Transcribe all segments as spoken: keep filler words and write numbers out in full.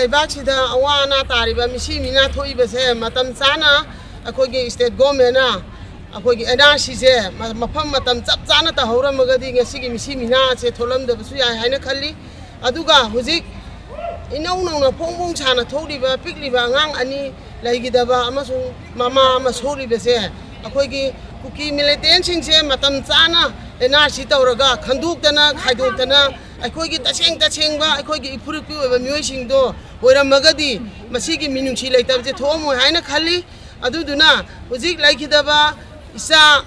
ꯂꯩꯕꯥꯛꯁꯤꯗ ꯑꯋꯥ ꯑꯅꯥ ꯇꯥꯔꯤꯕ ꯃꯤꯁꯤ ꯃꯤꯅꯥ ꯊꯣꯛꯏꯕꯁꯦ ꯃꯇꯝ ꯆꯥꯅ ꯑꯩꯈꯣꯏꯒꯤ state governmentꯅ ꯑꯩꯈꯣꯏꯒꯤ NRCꯁꯦ ꯃ-, ꯃꯐꯝ ꯃꯇꯝ ꯆꯞ ꯆꯥꯅ ꯇꯧꯍꯧꯔꯝꯃꯒꯗꯤ ꯉꯁꯤꯒꯤ ꯃꯤꯁꯤ ꯃꯤꯅꯥꯁꯦ ꯊꯣꯛꯂꯝꯗꯕꯁꯨ ꯌꯥꯏ ꯍꯥꯏꯅ ꯈꯜꯂꯤ꯫ ꯑꯗꯨꯒ ꯍꯧꯖꯤꯛ ꯏꯅꯧ ꯅꯧꯅ ꯐꯣꯡ ꯐꯣꯡ ꯁꯥꯅ ꯊꯣꯛꯂꯤꯕ ꯄꯤꯛꯂꯤꯕ ꯑꯉꯥꯡ ꯑꯅꯤ ꯂꯩꯈꯤꯗꯕ ꯑꯃꯁꯨꯡ ꯃꯃꯥ ꯑꯃ ꯁꯣꯛꯂꯤꯕꯁꯦ ꯑꯩꯈꯣꯏꯒꯤ ꯀꯨꯀꯤ militantꯁꯤꯡꯁꯦ ꯃꯇꯝ ꯆꯥꯅ NRC ꯇꯧꯔꯒ ꯈꯟꯗꯣꯛꯇꯅ ꯈꯥꯏꯗꯣꯛꯇꯅ ꯑꯩꯈꯣꯏꯒꯤ ꯇꯁꯦꯡ ꯇꯁꯦꯡꯕ ꯑꯩꯈꯣꯏꯒꯤ ꯏꯐꯨꯔꯨꯞꯀꯤ ꯑꯣꯏꯕ ꯃꯤꯑꯣꯏꯁꯤꯡꯗꯣ ꯑꯣꯏꯔꯝꯃꯒꯗꯤ ꯃꯁꯤꯒꯤ ꯃꯤꯅꯨꯡꯁꯤ ꯂꯩꯇꯕꯁꯦ ꯊꯣꯛꯑꯝꯃꯣꯏ ꯍꯥꯏꯅ ꯈꯜꯂꯤ꯫ ꯑꯗꯨꯗꯨꯅ ꯍꯧꯖꯤꯛ ꯂꯩꯈꯤꯗꯕ ꯏꯆꯥ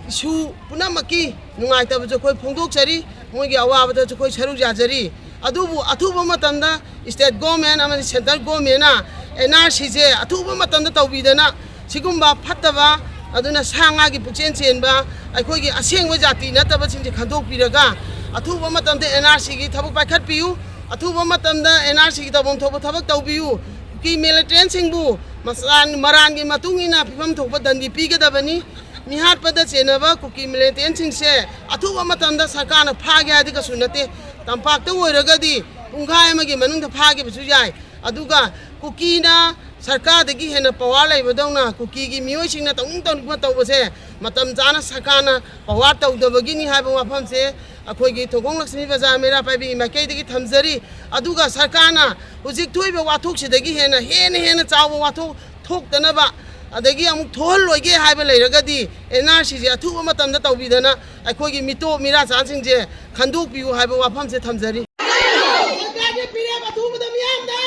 ꯏꯁꯨ ꯄꯨꯝꯅꯃꯛꯀꯤ ꯅꯨꯡꯉꯥꯏꯇꯕꯁꯨ ꯑꯩꯈꯣꯏ ꯐꯣꯡꯗꯣꯛꯆꯔꯤ, ꯃꯣꯏꯒꯤ ꯑꯋꯥꯕꯗꯁꯨ ꯑꯩꯈꯣꯏ ꯁꯔꯨꯛ ꯌꯥꯖꯔꯤ꯫ ꯑꯗꯨꯕꯨ ꯑꯊꯨꯕ ꯃꯇꯝꯗ state government ꯑꯃꯗꯤ central governmentꯅ NRCꯁꯦ ꯑꯊꯨꯕ ꯃꯇꯝꯗ ꯇꯧꯕꯤꯗꯅ ꯁꯤꯒꯨꯝꯕ ꯐꯠꯇꯕ, ꯑꯗꯨꯅ ꯁꯥ ꯉꯥꯒꯤ ꯄꯨꯛꯆꯦꯟ ꯆꯦꯟꯕ ꯑꯩꯈꯣꯏꯒꯤ ꯑꯁꯦꯡꯕ ꯖꯥꯇꯤ ꯅꯠꯇꯕꯁꯤꯡꯁꯦ ꯈꯟꯗꯣꯛꯄꯤꯔꯒ ꯑꯊꯨꯕ ꯃꯇꯝꯗ NRCꯒꯤ ꯊꯕꯛ ꯄꯥꯏꯈꯠꯄꯤꯌꯨ꯫ ꯑꯊꯨꯕ ꯃꯇꯝꯗ NRCꯒꯤ ꯇꯧꯐꯝ ꯊꯣꯛꯄ ꯊꯕꯛ ꯇꯧꯕꯤꯌꯨ꯫ ꯀꯨꯀꯤ militantꯁꯤꯡꯕꯨ ꯃꯁꯥ-, ꯃꯔꯥꯟꯒꯤ ꯃꯇꯨꯡ ꯏꯟꯅ ꯄꯤꯐꯝ ꯊꯣꯛꯄ ꯗꯟꯗꯤ ꯄꯤꯒꯗꯕꯅꯤ꯫ ꯃꯤꯍꯥꯠꯄꯗ ꯆꯦꯟꯅꯕ ꯀꯨꯀꯤ militantꯁꯤꯡꯁꯦ ꯑꯊꯨꯕ ꯃꯇꯝꯗ ꯁꯔꯀꯥꯔꯅ ꯐꯥꯒꯦ ꯍꯥꯏꯗꯤ ꯀꯩꯁꯨ ꯅꯠꯇꯦ꯫ ꯇꯝꯄꯥꯛꯇ ꯑꯣꯏꯔꯒꯗꯤ ꯄꯨꯡꯈꯥꯏ ꯑꯃꯒꯤ ꯃꯅꯨꯡꯗ ꯐꯥꯈꯤꯕꯁꯨ ꯌꯥꯏ꯫ ꯑꯗꯨꯒ ꯀꯨꯀꯤꯅ ꯁꯔꯀꯥꯔꯗꯒꯤ ꯍꯦꯟꯅ power ꯂꯩꯕꯗꯧꯅ ꯀꯨꯀꯤꯒꯤ ꯃꯤꯑꯣꯏꯁꯤꯡꯅ ꯇꯧꯅꯤꯡ ꯇꯧꯅꯤꯡꯕ ꯇꯧꯕꯁꯦ ꯃꯇꯝ ꯆꯥꯅ ꯁꯔꯀꯥꯔꯅ power ꯇꯧꯗꯕꯒꯤꯅꯤ ꯍꯥꯏꯕ ꯋꯥꯐꯝꯁꯦ ꯑꯩꯈꯣꯏꯒꯤ ꯊꯣꯡꯈꯣꯡ ꯂꯛꯁꯃꯤ ꯕꯖꯥꯔ ꯃꯩꯔꯥ ꯄꯥꯏꯕꯤ ꯃꯥꯏꯀꯩꯗꯒꯤ ꯊꯝꯖꯔꯤ꯫ ꯑꯗꯨꯒ ꯁꯔꯀꯥꯔꯅ ꯍꯧꯖꯤꯛ ꯊꯣꯛꯏꯕ ꯋꯥꯊꯣꯛꯁꯤꯗꯒꯤ ꯍꯦꯟꯅ, ꯍꯦꯟꯅ, ꯍꯦꯟꯅ ꯆꯥꯎꯕ ꯋꯥꯊꯣꯛ ꯊꯣꯛꯇꯅꯕ, ꯑꯗꯒꯤ ꯑꯃꯨꯛ ꯊꯣꯛꯍꯜꯂꯣꯏꯒꯦ ꯍꯥꯏꯕ ꯂꯩꯔꯒꯗꯤ NRCꯁꯦ ꯑꯊꯨꯕ ꯃꯇꯝꯗ ꯇꯧꯕꯤꯗꯅ ꯑꯩꯈꯣꯏꯒꯤ ꯃꯤꯇꯣꯞ ꯃꯤꯔꯥꯆꯥꯟꯁꯤꯡꯁꯦ ꯈꯟꯗꯣꯛꯄꯤꯌꯨ ꯍꯥꯏꯕ ꯋꯥꯐꯝꯁꯦ ꯊꯝꯖꯔꯤ꯫ ꯁꯔꯀꯥꯔꯒꯤ ꯐꯤꯔꯦꯞ ꯑꯊꯨꯕꯗ ꯃꯤꯌꯥꯝꯗ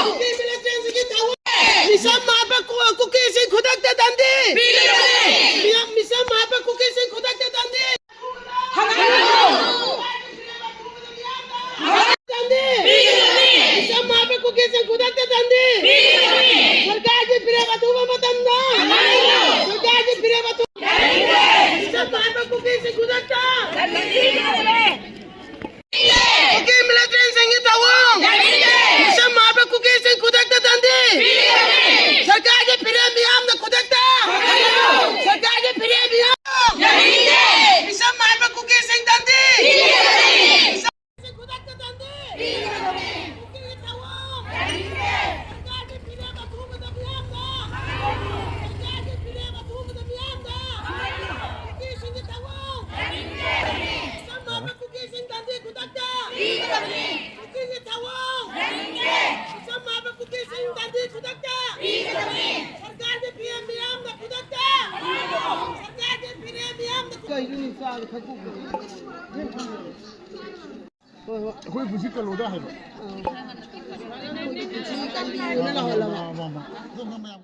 ꯀꯨꯀꯤ militantꯁꯤꯡꯒꯤ ꯊꯧꯑꯣꯡ, ꯃꯤꯆꯝ ꯍꯥꯠꯄ ꯀꯨ-, ꯀꯨꯀꯤꯁꯤꯡ ꯈꯨꯗꯛꯇ ꯗꯟꯗꯤ! ꯃꯤꯌꯥꯝ ꯃꯤꯆꯝ ꯍꯥꯠꯄ ꯀꯨꯀꯤꯁꯤꯡ ꯈꯨꯗꯛꯇ ꯗꯟꯗꯤ! ꯗꯟꯗꯤ! ꯃꯤꯆꯝ ꯍꯥꯠꯄ ꯀꯨꯀꯤꯁꯤꯡ ꯈꯨꯗꯛꯇ ꯗꯟꯗꯤ! ꯁꯔꯀꯥꯔꯒꯤ ꯐꯤꯔꯦꯞ ꯑꯊꯨꯕ ꯃꯇꯝꯗ! ꯁꯔꯀꯥꯔꯒꯤ ꯐꯤꯔꯦꯞ ꯑꯊꯨꯕ! ꯃꯤꯆꯝ ꯍꯥꯠꯄ ꯀꯨꯀꯤꯁꯤꯡ ꯈꯨꯗꯛꯇ! ꯀꯨꯀꯤ militantꯁꯤꯡꯒꯤ ꯊꯧꯑꯣꯡ! ꯃꯤꯆꯝ ꯍꯥꯠꯄ ꯀꯨꯀꯤꯁꯤꯡ ꯈꯨꯗꯛꯇ ꯗꯟꯗꯤ! ꯁꯔꯀꯥꯔꯒꯤ ꯐꯤꯔꯦꯞ ꯃꯤꯌꯥꯝꯅ ꯈꯨꯗꯛꯇ! ꯁꯔꯀꯥꯔꯒꯤ ꯐꯤꯔꯦꯞ ꯃꯤꯌꯥꯝ! ꯃꯤꯆꯝ ꯍꯥꯠꯄ ꯀꯨꯀꯤꯁꯤꯡ ꯗꯟꯗꯤ! ꯈꯨꯗꯛꯇ ꯗꯟꯗꯤ! ꯍꯣꯏ, ꯍꯣꯏ꯫ ꯑꯩꯈꯣꯏ ꯄꯨꯟꯁꯤ ꯀꯩꯅꯣꯗ ꯍꯥꯏꯕ꯫ ꯑꯥ꯫ ꯑꯩꯈꯣꯏꯒꯤ ꯄꯨꯟꯁꯤ ꯀꯜꯂꯤꯅ ꯂꯥꯎꯍꯜꯂꯕ꯫ ꯃꯥ, ꯃꯥ, ꯃꯥ꯫ ꯑꯗꯨꯝꯕ ꯃꯌꯥꯝ